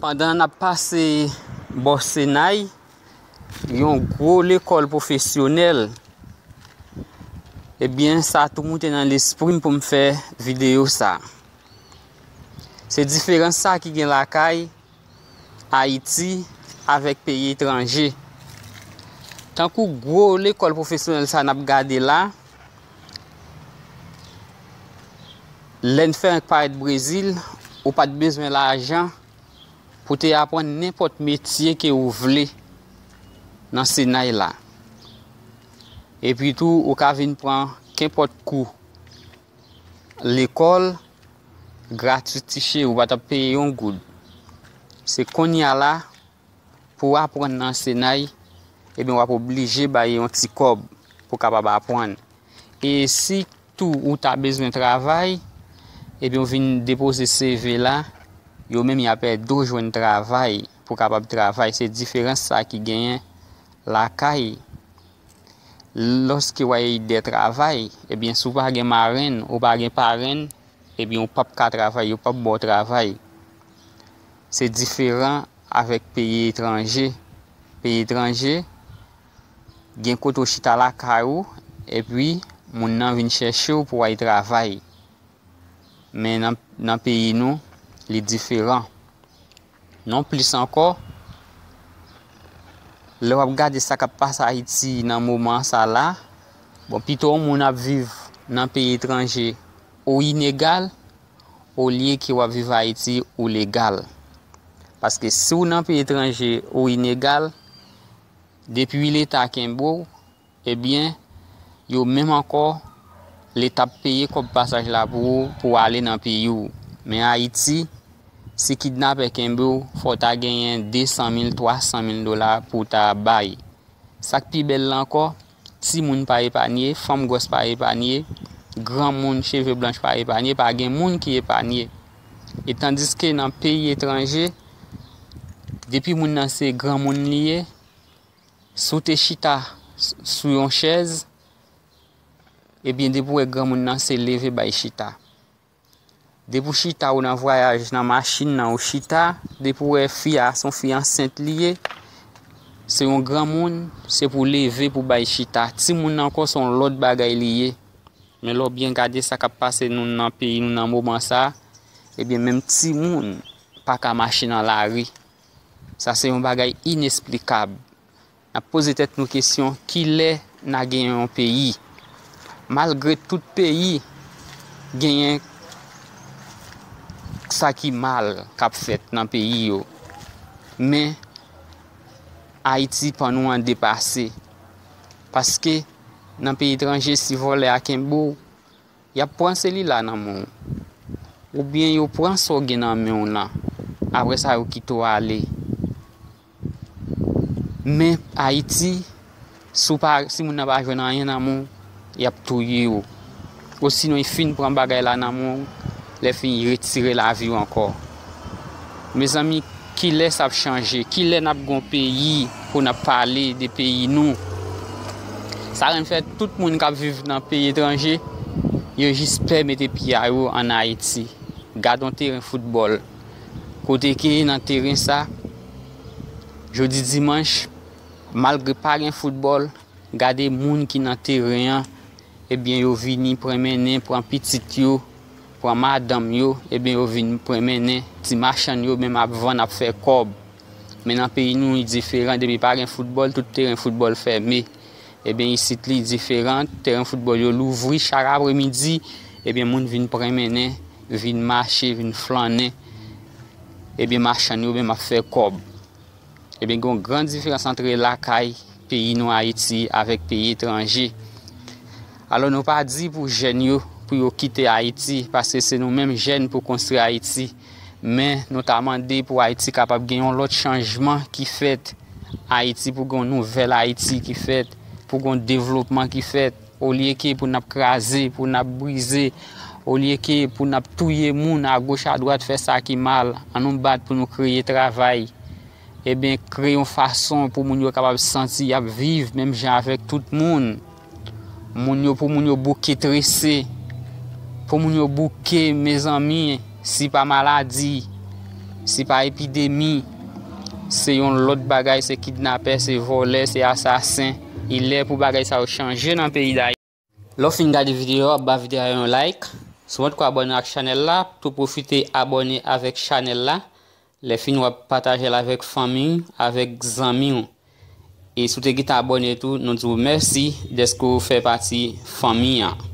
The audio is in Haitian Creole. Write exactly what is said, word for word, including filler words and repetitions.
Pandan n ap pase bò Senay, yon gwo lekòl pwofesyonèl, ebyen, sa tou moute nan lespri m pou m fè videyo sa. Se diferans sa ki gen lakay Ayiti avèk peyi etranje. Tankou gwo lekòl pwofesyonèl sa n ap gade la, lè n fè ank parèt Brezil, ou pa t bezwen lajan pou te aprann nenpòt metye ke ou vle nan Senay la. Epi tou, ou ka vin pran kenpòt kou lekòl gratwit ti cheri, ou pa t ap peye yon goud. Se kounye a la, pou w aprann nan Senay, ebyen, w ap oblije bay yon ti kòb pou w kapab aprann. E si tou ou ta bezwen travay, ebyen, ou vin depoze C V la, yo menm y ap ede w jwenn travay pou w kapab travay. Se diferans sa ki genyen lakay. Lòske w ay de travay, ebyen, si w pa gen marenn, ou pa gen parenn, ebyen, ou p ap ka travay, yo p ap ba w travay. Se diferan avèk peyi etranje. Peyi etranje, gen kote w chita lakay ou, epi moun nan vin chèche w pou w al travay. Men nan, nan peyi nou, li diferan. Non plis ankò, lè w ap gade sa k ap pase Ayiti nan moman sa la, bon, pito yon moun ap viv nan peyi etranje, ou inegal, olye ke w ap viv Ayiti, ou legal. Paske si w nan peyi etranje, ou inegal, depi Leta kenbe w, ebyen, yo menm ankò, Leta ap peye kòb pasaj la pou ou, pou w ale nan peyi w. Men Ayiti, si kidnapè kenbe w, fò w ta genyen de san mil, twa san mil dola pou w ta bay. Sa k pi bèl la ankò, timoun pa epanye, fanm gwòs pa epanye, granmoun cheve blanch pa epanye, pa gen moun ki epanye. E tandiske nan peyi etranje, depi moun nan se granmoun li ye, si w te chita s-, sou yon chèz, ebyen, depi w wè granmoun nan, se leve bay chita. Depi w chita, ou nan vwayaj, nan machin nan, ou chita, depi w wè fi a, se yon fi ansent li ye, se yon granmoun, se pou leve, pou bay chita. Timoun nan ankò, se yon lòt bagay li ye. Men lè w byen gade sa k ap pase nou nan peyi nou nan moman sa, ebyen, menm timoun pa ka mache nan lari. Sa se yon bagay inesplikab. N ap poze tèt nou kesyon, kilè n a genyen yon peyi? Malgre tout peyi genyen sa ki mal k ap fèt nan peyi yo, men Ayiti pa nou an depase. Paske nan peyi etranje, si vòlè a kenbe w, y ap pran selila nan men w. Oubyen yo pran sa w gen nan men w lan. Apre sa, yo kite w ale. Men Ayiti, si w pa, si moun nan pa jwenn anyen nan men w, y ap touye w. Osinon, y fin pran bagay la nan men w, lè fini, y retire lavi w ankò. Mezanmi, kilè sa ap chanje? Kilè n ap gon peyi pou n ap pale de peyi nou? Sa rann fè tout moun k ap viv nan peyi etranje, yo jis pè mete pye a yo ann Ayiti. Gad on teren foutbòl. Kote ke nan teren sa, jodi dimanch, malgre pa gen foutbòl, gade moun ki nan teren an, ebyen, yo vini pran mennen, pran pitit yo, pran madanm yo, ebyen, yo vin pran mennen. Ti machann yo menm ap vann, ap fè kòb. Men nan peyi nou, li diferan. Depi pa gen foutbòl, tout teren foutbòl fèmen. Ebyen, isit li diferan. Teren foutbòl yo louvri chak apremidi. Ebyen, moun vin pran mennen, vin mache, vin flannen. Ebyen, machann yo menm ap fè kòb. Ebyen, gen yon gran diferans antre lakay peyi nou Ayiti avèk peyi etranje. Alò, nou pa di pou jèn yo, pou yo kite Ayiti, paske se nou menm jèn pou konstwi Ayiti. Men, nou ta mande pou Ayiti kapab gen yon lòt chanjman ki fèt. Ayiti pou gen yon nouvèl Ayiti ki fèt, pou gen yon devlopman ki fèt. Olye ke pou n ap kraze, pou n ap brize, olye ke pou n ap touye moun agoch adwat, fè sa ki mal, ann nou bat pou nou kreye travay. Ebyen, kreye yon fason pou moun yo kapab santi y ap viv menm jan avèk tout moun. Moun yo, pou moun yo bouke trese, pou moun yo bouke, mezanmi, si pa maladi, Se pa epidemi, se yon lòt bagay, se kidnapè, se vòlè, se asasen. E lè pou bagay sa yo chanje nan peyi Dayiti. Lè w fin gade videyo a, ba videyo a yon like. Si w poko abòne ak chanèl la, tou pwofite abòne avèk chanèl la. Lè fini, w ap pataje l avèk fanmi w, avèk zanmi w. E si w te gentan abòne tou, nou di w mèsi dèske w fè pati fanmi an.